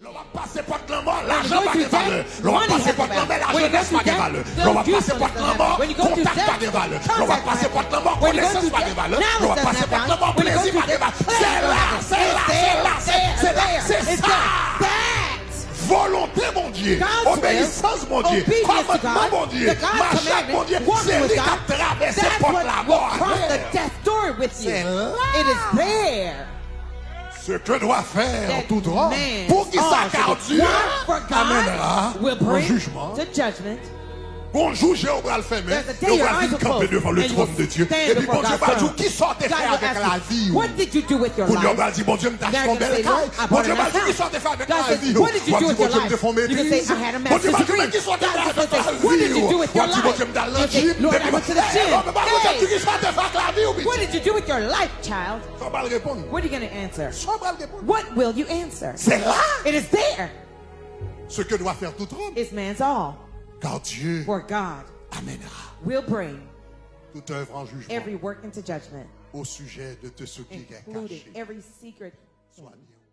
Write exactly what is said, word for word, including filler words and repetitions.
Lè w ap pase pòt lanmò, lajan pa gen valè. Lè w ap pase pòt lanmò, lajenès pa gen valè. Lè w ap pase pòt lanmò, kontak pa gen valè. Lè w ap pase pòt lanmò, konesans pa gen valè. Lè w ap pase pòt lanmò, plezi pa gen valè. Se la, se la, se la, se, se la, se sa. Volonte Bondye, obeyisans Bondye, kòmandman Bondye, mache ak Bondye, se li k ap travèse pòt lanmò avè w. Se la. Ce que doit faire tout homme. Poukisa, kar Dieu amènera an jijman. Gon jou je w pral fèmen, e w pral vin kanpe devan le trône de Dieu. Epi Bondye pral di w, kisa w te fè avèk lavi w? Kounye a w pral di, Bondye, m t achte yon bèl kay. Bondye pral di, kisa w te fè avèk lavi w? W ap di, Bondye, m te fè yon metriz. Bondye pral di, men kisa w te fè avèk lavi w? W ap di, Bondye, m t al nan jim. Epi, Bondye pral di, kisa w te fè ak lavi w, pitit? Sa w pral reponn? Sa w pral reponn? Se la. Ce que doit faire tout homme. Car Dieu amènera toute œuvre en jugement au sujet de tout ce qui est caché. Soignez-vous.